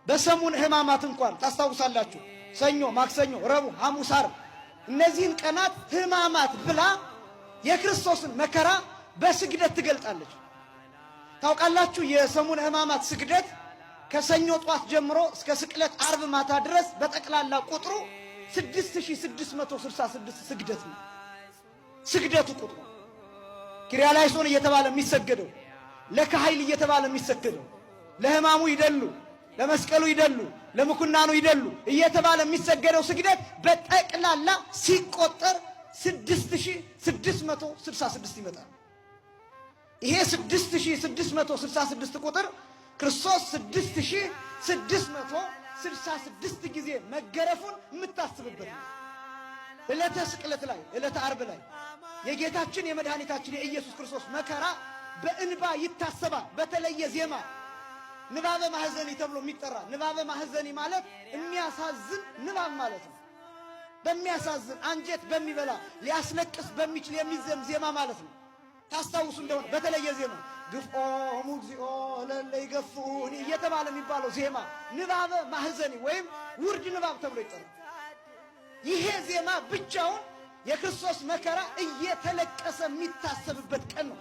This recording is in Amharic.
በሰሙን ሕማማት እንኳን ታስታውሳላችሁ፣ ሰኞ፣ ማክሰኞ፣ ረቡዕ፣ ሐሙስ፣ ዓርብ እነዚህን ቀናት ሕማማት ብላ የክርስቶስን መከራ በስግደት ትገልጣለች። ታውቃላችሁ፣ የሰሙን ሕማማት ስግደት ከሰኞ ጧት ጀምሮ እስከ ስቅለት ዓርብ ማታ ድረስ በጠቅላላ ቁጥሩ 6666 ስግደት ነው። ስግደቱ ቁጥሩ ኪርያላይሶን እየተባለ የሚሰገደው፣ ለካኃይል እየተባለ የሚሰገደው፣ ለሕማሙ ይደሉ፣ ለመስቀሉ ይደሉ፣ ለምኩናኑ ይደሉ እየተባለ የሚሰገደው ስግደት በጠቅላላ ሲቆጠር 6666 ይመጣል። ይሄ 6666 ቁጥር ክርስቶስ 6666 ጊዜ መገረፉን የምታስብበት ነው። ዕለተ ስቅለት ላይ፣ ዕለተ ዓርብ ላይ የጌታችን የመድኃኒታችን የኢየሱስ ክርስቶስ መከራ በእንባ ይታሰባል። በተለየ ዜማ ንባበ ማህዘኒ ተብሎ የሚጠራ፣ ንባበ ማህዘኒ ማለት የሚያሳዝን ንባብ ማለት ነው። በሚያሳዝን፣ አንጀት በሚበላ፣ ሊያስለቅስ በሚችል የሚዘም ዜማ ማለት ነው። ታስታውሱ እንደሆነ በተለየ ዜማ "ግፍዖሙ እግዚኦ ለእለ ይገፍዑኒ" እየተባለ የሚባለው ዜማ ንባበ ማህዘኒ ወይም ውርድ ንባብ ተብሎ ይጠራል። ይሄ ዜማ ብቻውን የክርስቶስ መከራ እየተለቀሰ የሚታሰብበት ቀን ነው።